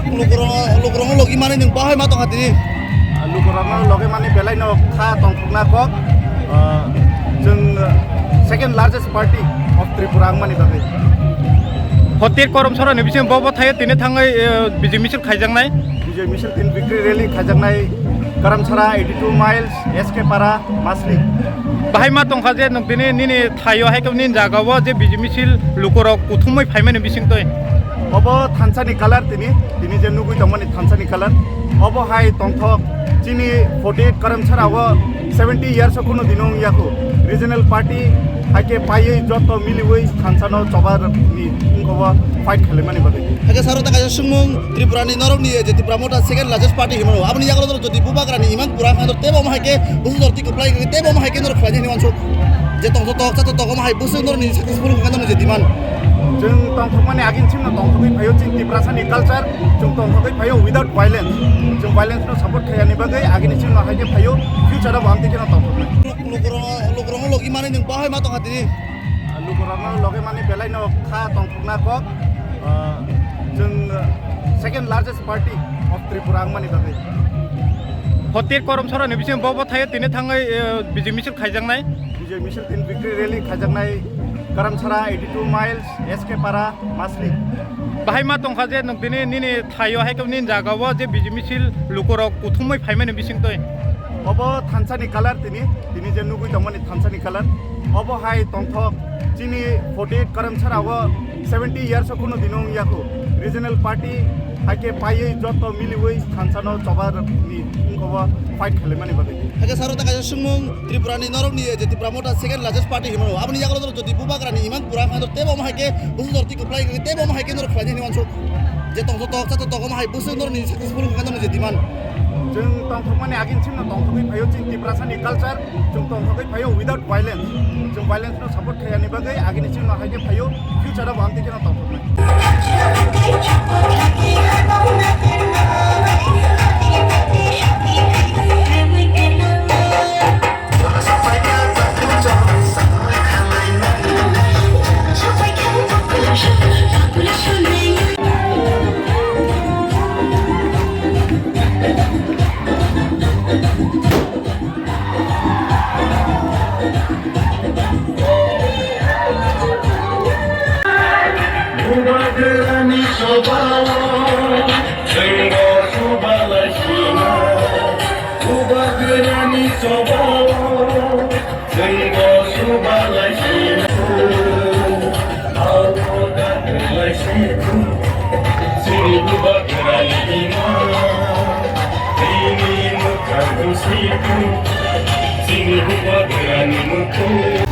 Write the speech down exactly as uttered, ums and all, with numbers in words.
Lukurok, lukurokno logi mani nwng bahai ma tongkha tini. Lukurokno logi mani belai no kha tongthokna kok. Ah, chwng, ah, second largest party of Tripura wngmani bagwi. Hotir Karamchara ni bising bo bo thaio tini thangwi, eh, bijoi misil khaijaknai. Bijoi misil tin victory rally khaijaknai Karamchara eighty two miles, S K Para, Masli. Bahai ma tongkha je nwng tini nini thaio hai khe nini jaga o je bijoi misil lukurok kuthumui phaimani bising toi. Obo thansa ni color tini, tini je nugui tongmani thansa ni color. Obo hai tongthok chini forty eight Karamchara o seventy years o kuno dino wngya kho. Regional party hai khe paiwi joto miliwi thansa no choba ni wngkha o fight khalaimani bagwi. Hai khe saro ta kaisa swngmung Tripura ni norok ni je Tipra Motha second largest party hinmano. Aboni yago norok jodi Bubagra ni imang pura khan tebo mo hai khe busu dor ti kwplai khe tebo mo hai khe norok khlai ni hinwi wansuk. Je tong tok cha tok mo hai busu norok ni successful khan norok ni je demand. Chwng tongthokmani agin chimno tongthokwi phaio chini Tiprasa ni culture, chwng tongthokwi phaio without violence. Chwng violence no support khaya ni bagwi agin chimno hai khe phaio future o bo amtwi kheno tongthoknai. Lukurok, lukurok logi mani nwng bahai ma tongkha tini. Lukurokno logi mani belai no kha tongthokna kok. Ah, chwng, ah, second largest party of Tripura wngmani bagwi. Hotir Karamchara ni bising bo bo thaio tini thangwi, eh, bijoi misil khaijaknai. Bijoi misil tin victory rally khaijaknai Karamchara eighty two miles, S K Para, Masli. Bahai ma tongkha je nwng tini nini thaio hai khe nini jaga o je bijoi misil lukurok kuthumui phaimani bising toi. Obo thansa ni color tini, tini je nugui tongmani thansa ni color. Obo hai tongthok chini forty eight Karamchara o seventy years o kuno dino wngya kho. Regional party hai khe paiwi joto miliwi thansa no choba ni wngkha o fight khalaimani bagwi. Hai khe saro ta kaisa swngmung Tripura ni norok ni je Tipra Motha second largest party hinmano. Aboni yago norok jodi Bubagra ni imang pura khan tebo mo hai khe busu dor ti kwplai khe tebo mo hai khe norok khlai ni hinwi wansuk. Je tong tok cha tok mo hai busu norok ni successful khan norok ni je demand. Chwng tongthokmani agin chimno tongthokwi phaio chini Tiprasa ni culture, chwng tongthokwi phaio without violence. Chwng violence no support khaya ni bagwi agini chimno hai khe phaio future o bo amtwi kheno tongthoknai. Bubagrani chobao, chwngbo chubalaisina. Bubagrani chobao, chwngbo chubalaisina. Abo daklaisina. Chini Bubagrani ima. Chini Bubagrani mukhung.